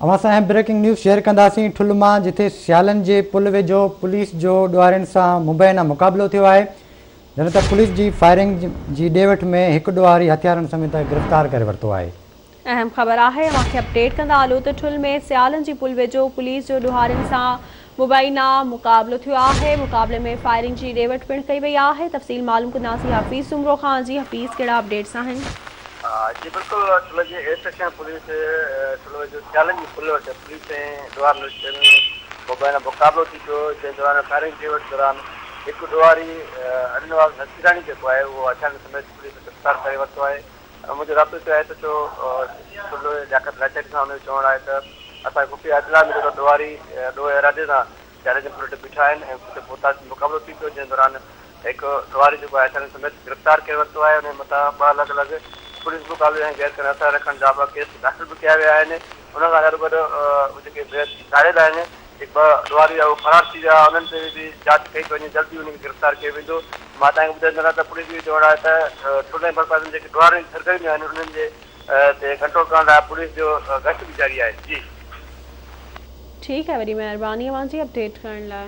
اوهان سان اهم بريڪنگ نيوز شيئر ڪنداسين ٺل مان جتي سيالن جي پل ويجهو پوليس جو ڏوهارين سان مبينا مقابلو ٿيو آهي جڏهن ته پوليس جي فائرنگ جي ڏي وٺ ۾ هڪ ڏوهاري هٿيارن سميت گرفتار ڪري ورتو آهي. اهم خبر آهي اوهان کي اپڊيٽ ڪندا هلو ته ٺل ۾ سيالن جي پل ويجهو پوليس جو ڏوهارين سان مبينا مقابلو ٿيو آهي مقابلي ۾ فائرنگ جي ڏي وٺ پڻ ڪئي وئي آهي تفصيل معلوم ڪنداسين حفيظ سومرو کان جي حفيظ ڪهڙا اپڊيٽس آهن. جي بلڪل ٺل جي اي سيڪشن پوليس ٺل ويجهو سيالن جي پل وٽ پوليس ۽ ڏوهارين وچ ۾ مبينا مقابلو ٿي پيو جنهن دوران فائرنگ ڏي وٺ دوران هڪ ڏوهاري علي نواز نصيراڻي جيڪو آهي اهو هٿيارن سميت پوليس گرفتار ڪري ورتو آهي منهنجو رابطو ٿيو آهي ته ٺل لياقت لاچاري سان ان جو چوڻ آهي ته اسان کي خفيه اطلاع مليو ته ڏوهاري ڏوهه ارادي سان چارج جي پلٽ بيٺا آهن ۽ اتي پهتاسين مقابلو ٿي پيو جنهن دوران هڪ ڏوهاري جيڪو آهي هٿيارن سميت گرفتار ڪري ورتو آهي انهي مٿان ٻه الڳ الڳ پوليس مقابلي ۽ غير قانوني هٿيار رکڻ جا به ڪيس داخل به ڪيا ويا آهن ان سان گڏو گڏ جيڪي ڌاڙيل آهن هڪ ٻه ڏوهاري اهي فرار ٿي ويا انهن تي به جاچ ڪئي پئي وڃي جلد ئي انهن کي گرفتار ڪيو ويندو مان توهان کي ٻڌائيندو رهان ته پوليس جو چوڻ آهي ته ٺل ۽ ڀرپاسي ۾ جيڪي ڏوهارين جون سرگرميون آهن انهن جي تي ڪنٽرول ڪرڻ لاء پوليس جو گشت به جاري آهي جي. ٺيڪ آهي وڏي مهرباني اوهان جي اپڊيٽ ڪرڻ لاء.